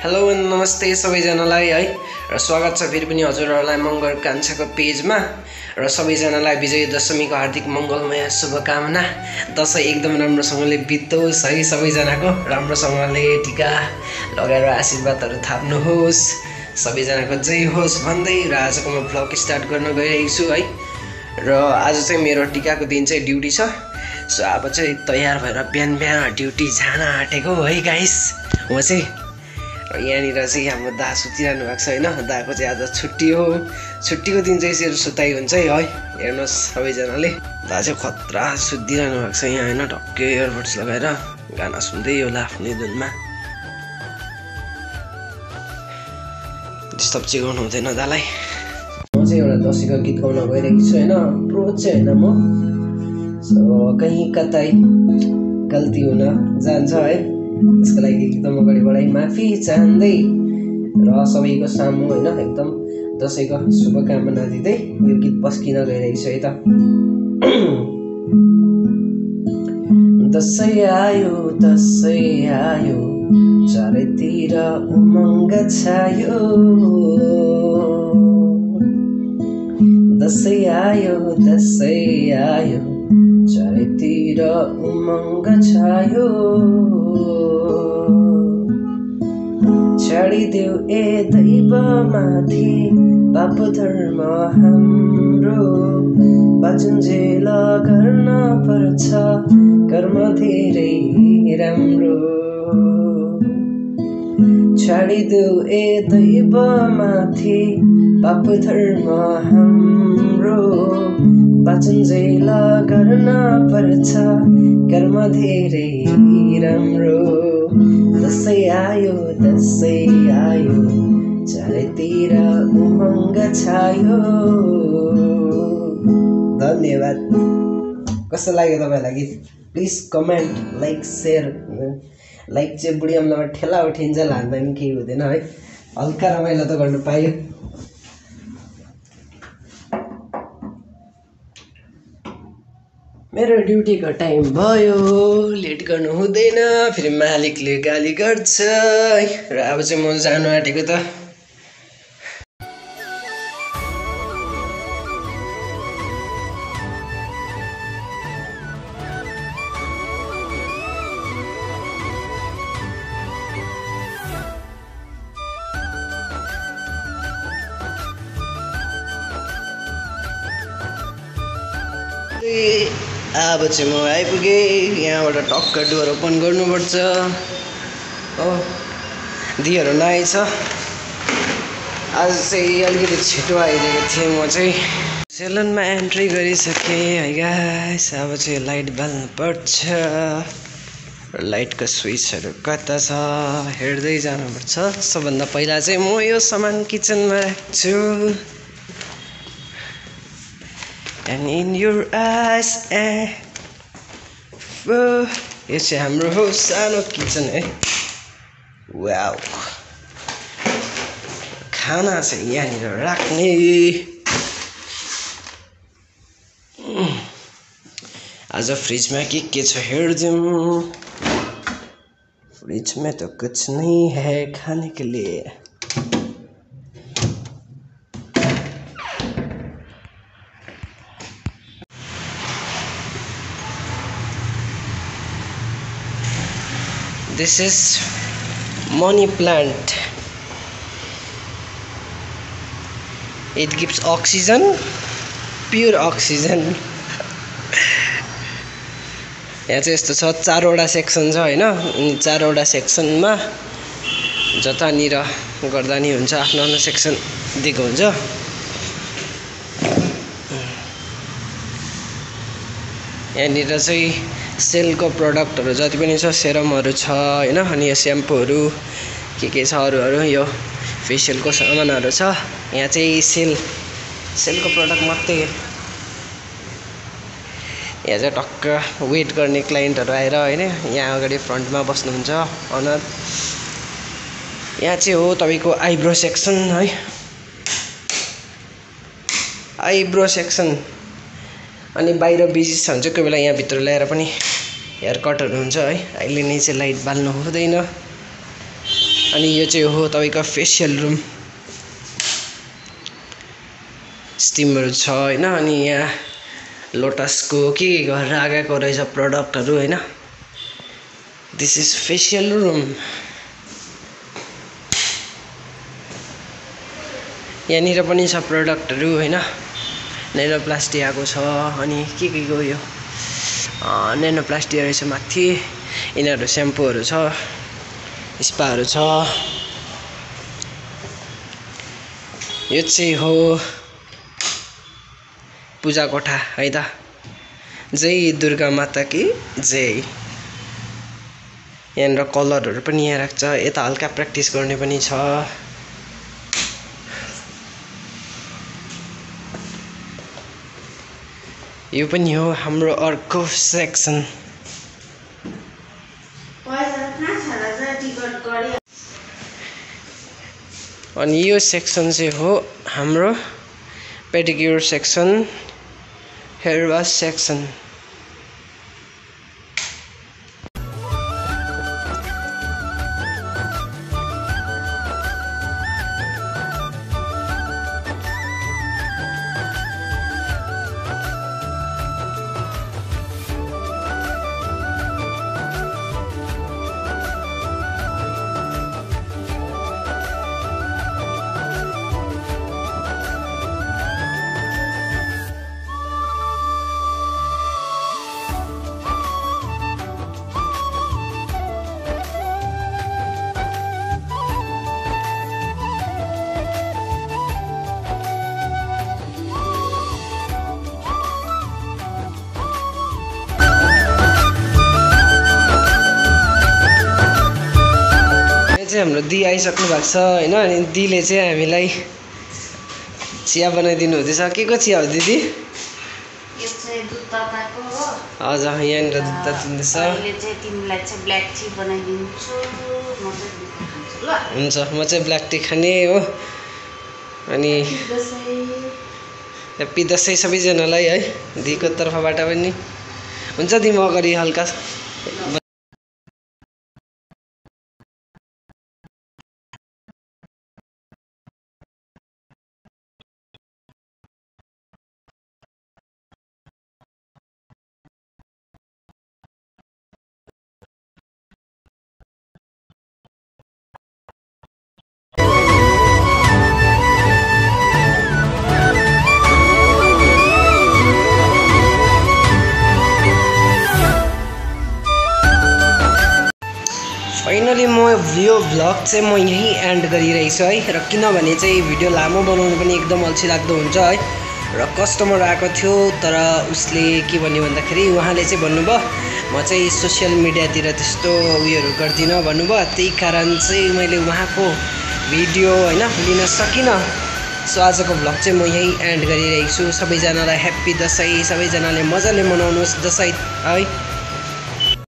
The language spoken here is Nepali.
हेलो नमस्ते सबैजनालाई है र स्वागत छ फेरि पनि हजुरहरूलाई मङ्गल कान्छाको पेजमा र सबैजनालाई विजय दशमीको हार्दिक मङ्गलमय शुभकामना। दशैं एकदम राम्रोसँगले बितोस् है, सबैजनाको राम्रोसँगले टिका लगाएर आशीर्वादहरू थाप्नुहोस्, सबैजनाको जय होस् भन्दै र आजको म भ्लग स्टार्ट गर्न गइरहेको छु है। र आज चाहिँ मेरो टिकाको दिन चाहिँ ड्युटी छ, सो अब चाहिँ तयार भएर बिहान बिहान ड्युटी जान आँटेको है गाइस। म चाहिँ यहाँनिर चाहिँ हाम्रो दा सुतिरहनु भएको छ होइन, दाको चाहिँ आज छुट्टी हो। छुट्टीको दिन चाहिँ यसरी सुताइ हुन्छ है, हेर्नुहोस् सबैजनाले। दा चाहिँ खतरा सुतिरहनु भएको छ यहाँ होइन, ढक्कै इयरबड्स लगाएर गाना सुन्दै होला आफ्नै धुनमा। डिस्टर्ब चाहिँ गर्नु हुँदैन दालाई। म चाहिँ एउटा दसैँको गीत गाउन गइरहेको छु होइन, रोज चाहिँ होइन म। सो कहीँ कतै गल्ती हुन जान्छ है, त्यसको लागि एकदम अगाडिबाटै माफी चाहँदै र सबैको सामु होइन एकदम दसैँको शुभकामना दिँदै यो गीत पस्किन गइरहेको छु है त। दसैँ आयो चारैतिर उमङ्ग छायो, दसैँ आयो चारैतिर उमङ्ग छायो। छाडिदेऊ ए दैवमाथि पाप धर्म हाम्रो, बाँचुन्जेल गर्न पर्छ कर्म धेरै राम्रो। छाडिदेऊ ए दैवमाथि पाप धर्म हाम्रो, बाँचुन्जेल गर्न पर्छ कर्म धेरै राम्रो। दसैँ आयो चारैतिर उमङ्ग छायो। धन्यवाद। कस्तो लाग्यो तपाईँलाई गीत? Please comment, like, share. Like चाहिँ बुढी अम्लामा ठेला उठिन्छ, लाँदा पनि केही हुँदैन है, हल्का रमाइलो त गर्नु पायो। मेरो ड्युटीको टाइम भयो, लेट गर्नु हुँदैन, फेरि मालिकले गाली गर्छ र अब चाहिँ म जानु आँटेको त। अब चाहिँ म आइपुगेँ, यहाँबाट टक्क डोर ओपन गर्नुपर्छ हो, दिहरू नआएछ। आज चाहिँ अलिकति छिटो आइदिएको थिएँ म चाहिँ। सेलुनमा एन्ट्री गरिसकेँ है गाइस, अब चाहिँ लाइट बाल्नु पर्छ र लाइटको स्विचहरू कता छ हेर्दै जानुपर्छ। सबभन्दा पहिला चाहिँ म यो सामान किचनमा राख्छु। And in your eyes, यो चाहिँ हाम्रो हो सानो किचन है। वाउ, खाना चाहिँ यहाँनिर राख्ने। आज फ्रिजमा के छ हेर्दिउँ। फ्रिज में तो कुछ नहीं है खाने के लिए। This is money plant. It gives oxygen, pure oxygen. यहाँ चाहिँ यस्तो छ, चारवटा सेक्सन छ होइन, अनि चारवटा सेक्सनमा जतानिर गर्दा नि हुन्छ, आफ्नो आफ्नो सेक्सन दिएको हुन्छ। यहाँनिर चाहिँ सेलको प्रडक्टहरू जति पनि छ, सेरमहरू छ होइन, अनि यो स्याम्पूहरू के छ अरूहरू, यो फेसियलको सामानहरू छ। यहाँ चाहिँ सेलको प्रडक्ट मात्रै। यहाँ चाहिँ टक्क वेट गर्ने क्लाइन्टहरू आएर होइन, यहाँ अगाडि फ्रन्टमा बस्नुहुन्छ अनर। यहाँ चाहिँ हो तपाईँको आइब्रो सेक्सन है, आइब्रो सेक्सन। अनि बाहिर बिजी छ भने चाहिँ कोही बेला यहाँ भित्र ल्याएर पनि हेयर कटहरू हुन्छ है। अहिले नै चाहिँ लाइट बाल्नु हुँदैन। अनि यो चाहिँ हो तपाईको फेसियल रुम स्टिमहरु छ हैन अनि यहाँ लोटसको के गरेर आगेको रहेछ प्रोडक्टहरु हैन दिस इज फेसियल रुम यहाँनिर पनि छ प्रोडक्टहरु हैन नैनोप्लास्टी आको छ अनि के को यो नैनोप्लास्टी रहेछ माथि यिनीहरु स्याम्पूहरु छ स्पाहरु छ यो चाहिँ हो पूजा कोठा है त जय दुर्गा माता की जय यहाँनिर कलरहरु पनि यहाँ राख्छ यता हल्का प्र्याक्टिस गर्ने पनि छ यो पनि हो हाम्रो अर्को सेक्सन अनि यो सेक्सन चाहिँ हो हाम्रो pedicure section hair wash section हाम्रो दी आइसक्नु भएको छ हैन अनि दीले चाहिँ हामीलाई चिया बनाइदिनु हुँदैछ के को चिया हो दिदी यो चाहिँ दुध तताको हो हजुर यहाँनिर दुध तातिँदैछ अहिले चाहिँ तिमीलाई चाहिँ ब्ल्याक टी बनाइदिन्छु म चाहिँ दुध खान्छु ल हुन्छ म चाहिँ ब्ल्याक टी खाने हो अनि ह्याप्पी दसैँ सबैजनालाई है दीको तर्फबाट पनि हुन्छ दी म अगाडि हल्का फाइनली म यो भ्लग चाहिँ म यही एन्ड गरिरहेको छु है र किनभने चाहिँ भिडियो लामो बनाउनु पनि एकदम अल्छी लाग्दो हुन्छ है र कस्टमर आएको थियो तर उसले के भन्यो भन्दाखेरि उहाँले चाहिँ भन्नुभयो म चाहिँ सोसियल मिडियातिर त्यस्तो उयोहरू गर्दिनँ भन्नुभयो त्यही कारण चाहिँ मैले उहाँको भिडियो हैन लिन सकिनँ सो आजको भ्लग चाहिँ म यही एन्ड गरिरहेको छु सबैजनालाई ह्याप्पी दसैँ सबैजनाले मजाले मनाउनुहोस् दसैँ है